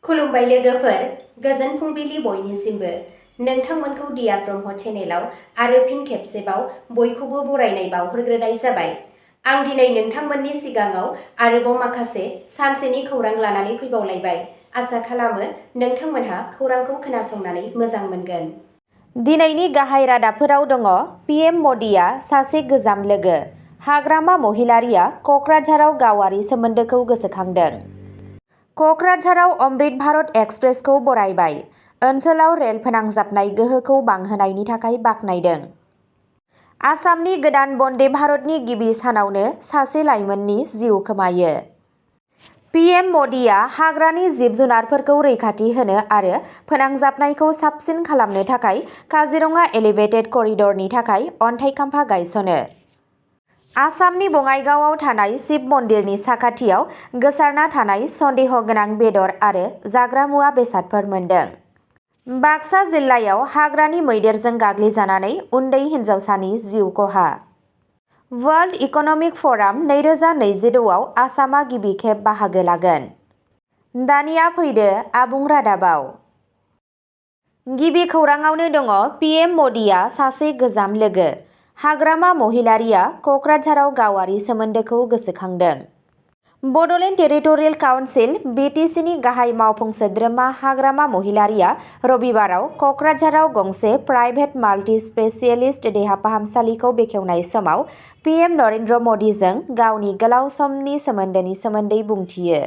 खुलुमबाय लोगोफोर, गोजोन फुंबिलि बयनिसिमबो। नोंथांमोनखौ दिया ब्रह्म चेनेलाव आरो फिन खेबसेबाव बयखौबो बरायनाय बावहरग्रोनाय जाबाय। आं दिनै नोंथांमोननि सिगाङाव आरोबाव माखासे सानसेनि खौरां लानानै फैबावलायबाय। आसा खालामो नोंथांमोनहा खौरांखौ खोनासंनानै मोजां मोनगोन। दिनैनि गाहाय रादाबफोराव दङ पिएम मदिया सासे गोजाम लोगो, हाग्रामा महिलारिया क'क्राझाराव गावारि सोमोन्दोखौ गोसोखांदों। क'क्राझाराव अमृत भारत एक्सप्रेसखौ बरायबाय, ओनसोलाव रेल फोनांजाबनाय गोहोखौ बांहोनायनि थाखाय बाख्नायदों। आसामनि गोदान बन्दे भारतनि गिबि सानावनो सासे लाइमोननि जिउ खोमायो। पिएम मदिया हाग्रानि जिब-जुनारफोरखौ रैखाथि होनो आरो फोनांजाबनायखौ साबसिन खालामनो थाखाय काजिरङा एलिभेटेड करिडरनि थाखाय अन्थाइ खाम्फा गायसनो। आसामनि बङाइगावआव थानाय शिब मन्दिरनि साखाथियाव गोसारना थानाय सन्देह गोनां बेदर आरो जाग्रा मुवा बेसादफोर मोन्दों। बाक्सा जिल्लायाव हाग्रानि मैदेरजों गाग्लिजानानै उन्दै हिन्जावसानि जिउ खहा। वर्ल्ड इकनमिक फराम 2026 आव आसामा गिबि खेब बाहागो लागोन। दानिया फैदो आबुं रादाबाव। गिबि खौराङावनो दङ पिएम मदिया सासे गोजाम लोगो, हाग्रामा महिलारिया क'क्राझाराव गावारि सोमोन्दोखौ गोसोखांदों। बड'लेण्ड टेरिटरियेल काउन्सिल (BTC) नि गाहाय मावफुं सोद्रोमा हाग्रामा महिलारिया रबिबाराव क'क्राझाराव गंसे प्राइभेट माल्टि स्पेशियलिस्ट देहा फाहामसालिखौ बेखेवनाय समाव पिएम नरेन्द्र मदिजों गावनि गोलाव समनि सोमोन्दोनि सोमोन्दै बुंथियो।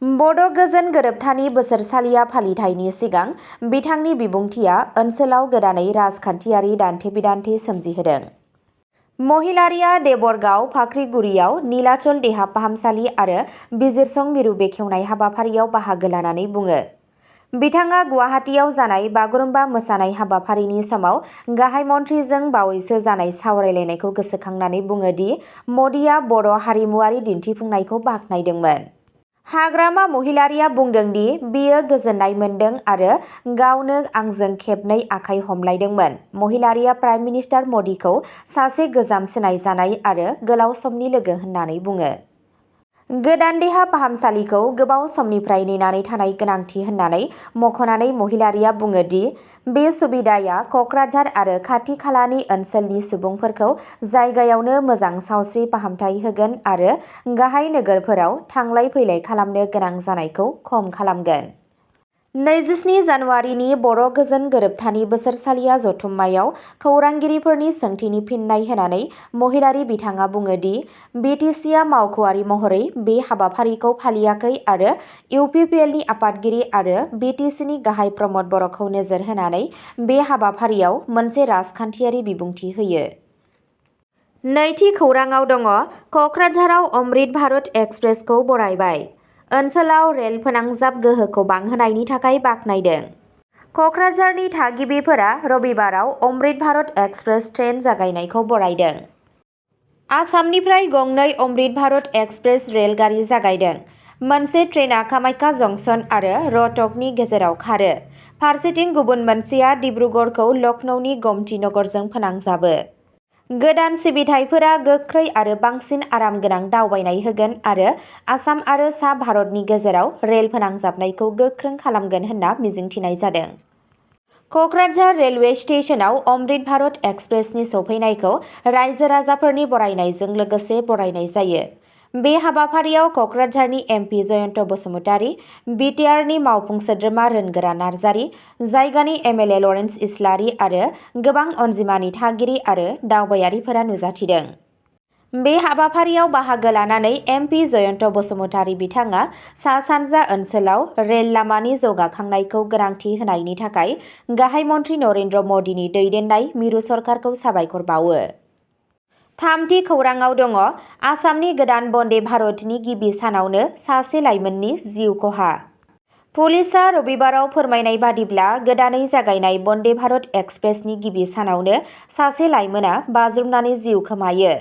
बड' गोजोन गोरोबथानि बोसोरसालिया फालिथायनि सिगां बिथांनि बिबुंथिया ओनसोलाव गोदानै राजखान्थियारि दान्थे-बिदान्थे सोमजिहोदों। महिलारिया देबरगाव फाख्रिगुरियाव नीलाचल देहा फाहामसालि आरो बिजिरसं मिरु बेखेवनाय हाबाफारियाव बाहागो लानानै बुङो। बिथाङा गुवाहाटीआव जानाय बागुरुम्बा मोसानाय हाबाफारिनि समाव गाहाय मन्थ्रिजों बावैसो जानाय सावरायलायनायखौ गोसोखांनानै बुङो दि मदिया बर' हारिमुआरि दिन्थिफुंनायखौ बाख्नायदोंमोन। हाग्रामा महिलारिया बुंदों दि बियो गोजोननाय मोन्दों आरो गावनो आंजों खेबनै आखाइ हमलायदोंमोन। महिलारिया प्राइम मिनिस्टार मदिखौ सासे गोजाम सिनायजानाय आरो गोलाव समनि लोगो होननानै बुङो। गोदान देहा फाहामसालिखौ गोबाव समनिफ्राय नेनानै थानाय गोनांथि होननानै मख'नानै महिलारिया बुङो दि बे सुबिदाया क'क्राझार आरो खाथि-खालानि ओनसोलनि सुबुंफोरखौ जायगायावनो मोजां सावस्रि फाहामथाय होगोन आरो गाहाय नोगोरफोराव थांलाय-फैलाय खालामनो गोनां जानायखौ खम खालामगोन। 27 जानुवारिनि बर' गोजोन गोरोबथानि बोसोरसालिया जथुम्मायाव खौरांगिरिफोरनि सोंथिनि फिननाय होनानै महिलारि बिथाङा बुङो दि BTC-आ मावख'आरि महरै बे हाबाफारिखौ फालियाखै आरो UPPLनि आफादगिरि आरो BTC-नि गाहाय प्रमद बर'खौ नोजोर होनानै बे हाबाफारियाव मोनसे राजखान्थियारि बिबुंथि होयो। नैथि खौराङाव दङ क'क्राझाराव अमृत भारत एक्सप्रेसखौ बरायबाय, ओनसोलाव रेल फोनांजाब गोहोखौ बांहोनायनि थाखाय बाख्नायदों। क'क्राझारनि थागिबिफोरा रबिबाराव अमृत भारत एक्सप्रेस ट्रेन जागायनायखौ बरायदों। आसामनिफ्राय गंनै अमृत भारत एक्सप्रेस रेलगारि जागायदों। मोनसे ट्रेनआ कामाख्या जंक्शन आरो रहटकनि गेजेराव खारो, फारसेथिं गुबुन मोनसेया डिब्रुगड़खौ लखनौनि गोमती नगरजों फोनांजाबो। गोदान सिबिथाइफोरा गोख्रै आरो बांसिन आरामगोनां दावबायनाय होगोन आरो आसाम आरो सा-भारतनि गेजेराव रेल फोनांजाबनायखौ गोख्रों खालामगोन होनना मिजिंथिनाय जादों। क'क्राझार रेलवे स्टेशनाव अमृत भारत एक्सप्रेसनि सौफैनायखौ रायजो-राजाफोरनि बरायनायजों लोगोसे बरायनाय जायो। बे हाबाफारियाव क'क्राझारनि MP जयन्त बसुमतारी, BTR-नि मावफुं सोद्रोमा रोनगोरा नार्जारी, जायगानि MLA लरेन्स इस्लारि आरो गोबां अनजिमानि थागिरि आरो दावबायारिफोरा नुजाथिदों। बे हाबाफारियाव बाहागो लानानै MP जयन्त बसुमतारी बिथाङा सा-सानजा ओनसोलाव रेल लामानि जौगाखांनायखौ गोनांथि होनायनि थाखाय गाहाय मन्थ्रि नरेन्द्र मदिनि दैदेननाय मिरु सरकारखौ साबायखर बावो। थामथि खौराङाव दङ आसामनि गोदान बन्दे भारतनि गिबि सानावनो सासे लाइमोननि जिउ खहा। पुलिसआ रबिबाराव फोरमायनाय बादिब्ला गोदानै जागायनाय बन्दे भारत एक्सप्रेसनि गिबि सानावनो सासे लाइमोना बाज्रुमनानै जिउ खोमायो।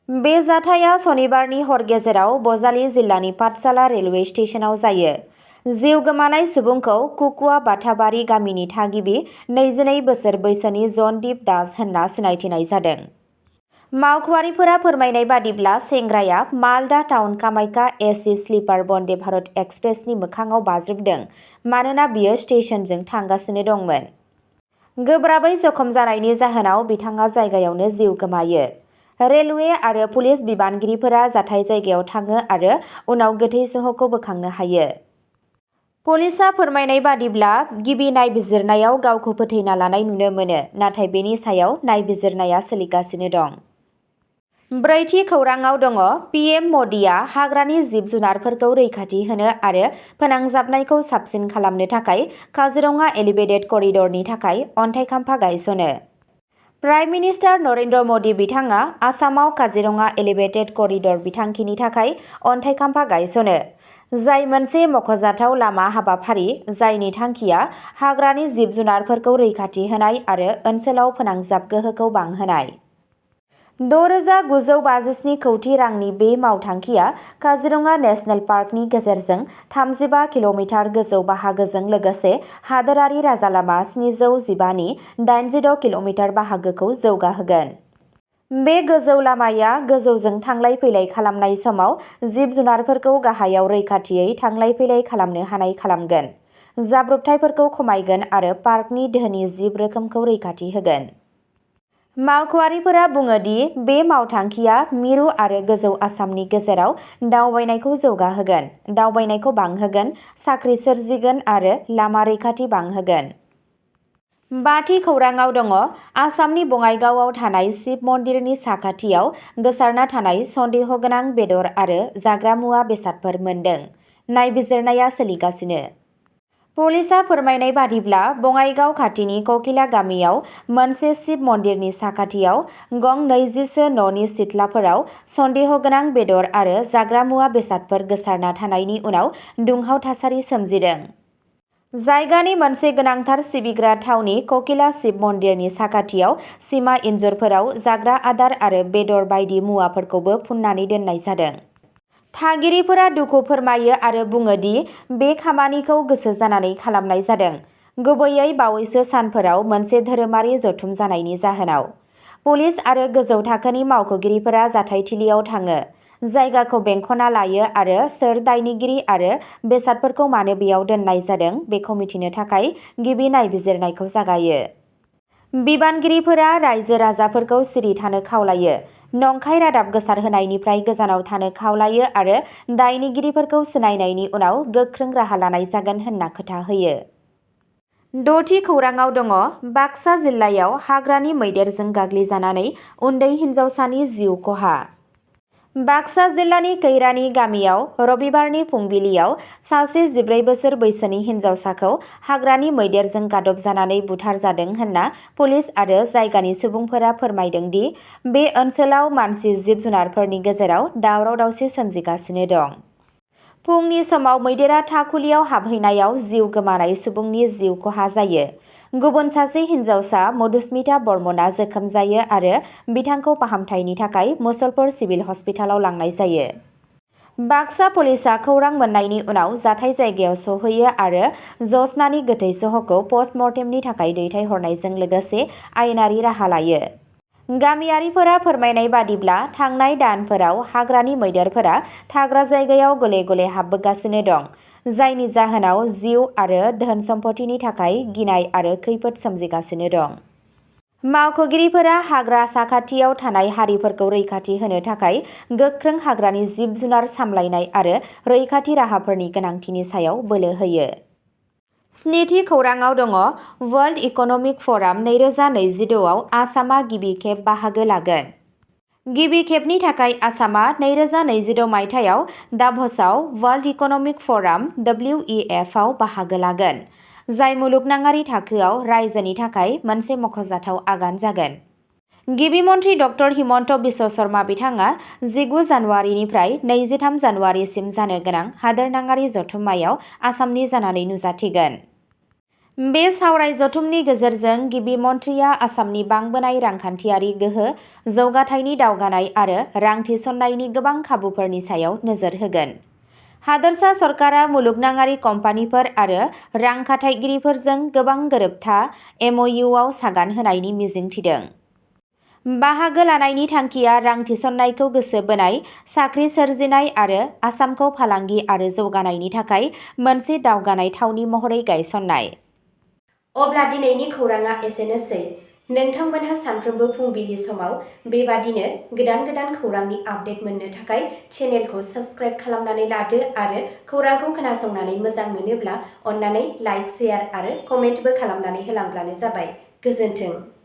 बे जाथाया सनिबारनि हर गेजेराव बजालि जिल्लानि पाठशाला रेलवे स्टेशनाव जायो। जिउ गोमानाय सुबुंखौ कुकुवा बाथाबारि गामिनि थागिबि 22 बोसोर बैसोनि जनदीप दास होनना सिनायथिनाय जादों। मावख'आरिफोरा फोरमायनाय बादिब्ला सेंग्राया Malda town Kamakhya AC sleeper बन्दे भारत एक्सप्रेसनि मोखाङाव बाज्रुमदों मानोना बियो स्टेशनजों थांगासिनो दंमोन। गोब्राबै जखम जानायनि जाहोनाव बिथाङा जायगायावनो जिउ गोमायो। रेलवे आरो पुलिस बिबानगिरिफोरा जाथाय जायगायाव थाङो आरो उनाव गोथै सह'खौ बोखांनो हायो। पुलिसआ फोरमायनाय बादिब्ला गिबि नायबिजिरनायाव गावखौ फोथैना लानाय नुनो मोनो, नाथाय बेनि सायाव नायबिजिरनाया सोलिगासिनो दं। ब्रैथि खौराङाव दङ पिएम मदिआ हाग्रानि जिब-जुनारफोरखौ रैखाथि होनो आरो फोनांजाबनायखौ साबसिन खालामनो थाखाय काजिरङा एलिभेटेड करिडरनि थाखाय अन्थाइ खाम्फा गायसनो। प्राइम मिनिस्टार नरेन्द्र मदि बिथाङा आसामाव काजिरङा एलिभेटेड करिडर बिथांखिनि थाखाय अन्थाइ खाम्फा गायसनो, जाय मोनसे मख'जाथाव लामा हाबाफारि जायनि थांखिया हाग्रानि जिब-जुनारफोरखौ रैखाथि होनाय आरो ओनसोलाव फोनांजाब गोहोखौ बांहोनाय। 6,957 कौटि रांनि बे मावथांखिया काजिरङा नेशनेल पार्कनि गेजेरजों 35 किल'मिटार गोजौ बाहागोजों लोगोसे हादोरारि राजालामा 715 नि 86 किल'मिटार बाहागोखौ जौगाहोगोन। बे गोजौ लामाया गोजौजों थांलाय फैलाय खालामनाय समाव जिब-जुनारफोरखौ गाहायाव रैखाथियै थांलाय फैलाय खालामनो हानाय खालामगोन, जाब्रबथायफोरखौ खमायगोन आरो पार्कनि धोनि जिब रोखोमखौ रैखाथि होगोन। मावख'आरिफोरा बुङो दि बे मावथांखिया मिरु आरो गोजौ आसामनि गेजेराव दावबायनायखौ जौगाहोगोन, दावबायनायखौ बांहोगोन, साख्रि सोरजिगोन आरो लामा रैखाथि बांहोगोन। बाथि खौराङाव दङ आसामनि बङाइगावआव थानाय शिव मन्दिरनि साखाथियाव गोसारना थानाय सन्देह गोनां बेदर आरो जाग्रा मुवा बेसादफोर मोन्दों। नायबिजिरनाया सोलिगासिनो। पुलिसआ फोरमायनाय बादिब्ला बङाइगाव खाथिनि ककिला गामियाव मोनसे शिव मन्दिरनि साखाथियाव गं 20सो न'नि सिथ्लाफोराव सन्देह गोनां बेदर आरो जाग्रा मुवा बेसादफोर गोसारना थानायनि उनाव दुंहाव थासारि सोमजिदों। जायगानि मोनसे गोनांथार सिबिग्रा थावनि ककिला शिव मन्दिरनि साखाथियाव सिमा इन्जुरफोराव जाग्रा आदार आरो बेदर बायदि मुवाफोरखौबो फुन्नानै दोननाय जादों। थागिरिफोरा दुखु फोरमायो आरो बुङो दि बे खामानिखौ गोसो जानानै खालामनाय जादों, गुबैयै बावैसो सानफोराव मोनसे धोरोमारि जथुम जानायनि जाहोनाव। पुलिस आरो गोजौ थाखोनि मावख'गिरिफोरा जाथायथिलियाव थाङो, जायगाखौ बेंखना लायो आरो सोर दायनिगिरि आरो बेसादफोरखौ मानो बेयाव दोननाय जादों बेखौ मिथिनो थाखाय गिबि नायबिजिरनायखौ जागायो। बिबानगिरिफोरा रायजो-राजाफोरखौ सिरि थानो खावलायो, नंखाय रादाब गोसारहोनायनिफ्राय गोजानाव थानो खावलायो आरो दायनिगिरिफोरखौ सिनायनायनि उनाव गोख्रों राहा लानाय जागोन होनना खोथा होयो। 6थि खौराङाव दङ बाक्सा जिल्लायाव हाग्रानि मैदेरजों गाग्लिजानानै उन्दै हिन्जावसानि जिउ खहा। बाक्सा जिल्लानि कैरानि गामियाव रबिबारनि फुंबिलियाव सासे 14 बोसोर बैसोनि हिन्जावसाखौ हाग्रानि मैदेरजों गादबजानानै बुथारजादों होनना पुलिस आरो जायगानि सुबुंफोरा फोरमायदों दि बे ओनसोलाव मानसि जिब-जुनारफोरनि गेजेराव दावराव-दावसि सोमजिगासिनो दं। फुंनि समाव मैदेरा थाखुलियाव हाबहैनायाव जिउ गोमानाय सुबुंनि जिउ खहा जायो। गुबुन सासे हिन्जावसा मधुस्मिता बर्मनआ जोखोम जायो आरो बिथांखौ फाहामथायनि थाखाय मुसलपुर सिभिल हस्पिटालाव लांनाय जायो। बाक्सा पुलिसआ खौरां मोन्नायनि उनाव जाथाय जायगायाव सौहैयो आरो जसनानि गोथै सह'खौ पस्टमर्टेमनि थाखाय दैथायहरनायजों लोगोसे आयेनारि राहा लायो। गामियारिफोरा फोरमायनाय बादिब्ला थांनाय दानफोराव हाग्रानि मैदेरफोरा थाग्रा जायगायाव गले-गले हाबबोगासिनो दं, जायनि जाहोनाव जिउ आरो धोन सम्पथिनि थाखाय गिनाय आरो खैफोद सोमजिगासिनो दं। मावख'गिरिफोरा हाग्रा साखाथियाव थानाय हारिफोरखौ रैखाथि होनो थाखाय गोख्रों हाग्रानि जिब-जुनार सामलायनाय आरो रैखाथि राहाफोरनि गोनांथिनि सायाव बोलो होयो। 7थि खौराङाव दङ वर्ल्ड इकनमिक फराम 2026 आव आसामआ गिबि खेब बाहागो लागोन। गिबि खेबनि थाखाय आसामआ 2026 मायथाइयाव दाभ'सआव वर्ल्ड इकनमिक फराम (WEF) आव बाहागो लागोन, जाय मुलुगनाङारि थाखोआव रायजोनि थाखाय मोनसे मख'जाथाव आगान जागोन। गिबि मन्थ्रि ड. हिमन्त बिश्व शर्मा बिथाङा 19 जानुवारिनिफ्राय 23 जानुवारिसिम जानो गोनां हादोरनाङारि जथुम्मायाव आसामनि जानानै नुजाथिगोन। बे सावराय जथुमनि गेजेरजों गिबि मन्थ्रिया आसामनि बांबोनाय रांखान्थियारि गोहो, जौगाथायनि दावगानाय आरो रां थिसननायनि गोबां खाबुफोरनि सायाव नोजोर होगोन। हादोरसा सरकारा मुलुगनाङारि कम्पानिफोर आरो रां खाथायगिरिफोरजों गोबां गोरोबथा MoUआव सागान होनायनि मिजिं थिदों। बाहागो लानायनि थांखिया रां थिसननायखौ गोसो बोनाय, साख्रि सोरजिनाय आरो आसामखौ फालांगि आरो जौगानायनि थाखाय मोनसे दावगानाय थावनि महरै गायसननाय। अब्ला दिनैनि खौराङा एसेनोसै। नोंथांमोनहा सानफ्रोमबो फुंबिलि समाव बेबादिनो गोदान खौरांनि आपडेट मोननो थाखाय चेनेलखौ साबस्क्राइब खालामनानै लादो आरो खौरांखौ खोनासंनानै मोजां मोनोब्ला अन्नानै लाइक, शेयार आरो कमेन्टबो खालामनानै होलांब्लानो जाबाय। गोजोन्थों।